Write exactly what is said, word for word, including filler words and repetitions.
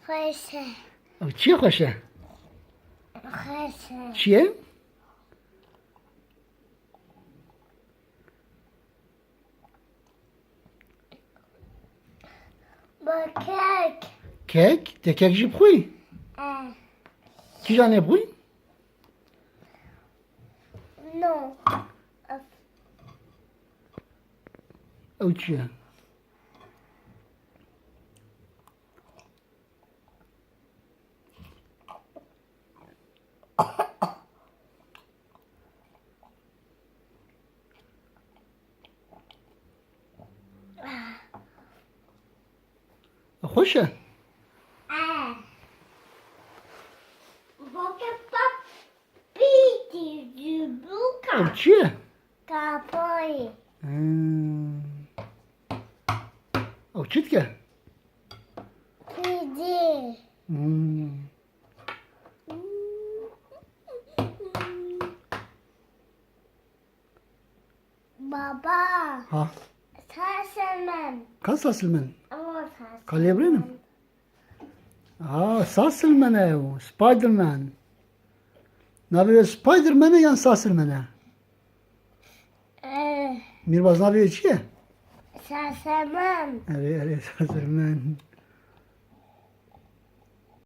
Xweş e. Ew çi ye xweş e? Xweş e. Çi ye? Bi kek. Kek? Te kek jî bixwî? E. Kîjan ê bixwî? No. Ew çi ye? Xweş e? E. Boke papîtî zûbûka. Ew çi ye? Kapayê. Hmm. Ew çi dike? Pîdê. Hmm. Baba. Ha. Sasilmen. Ka Sasilmen? Ama Sasilmen. Ka lê birênim? Ha, Sasilmen e o. Spiderman. Navê wê Spiderman e yan Sasilmen e? Eh. Mîrbaz, navê wê çi ye? Sasilmen. Erê, erê, Sasilmen.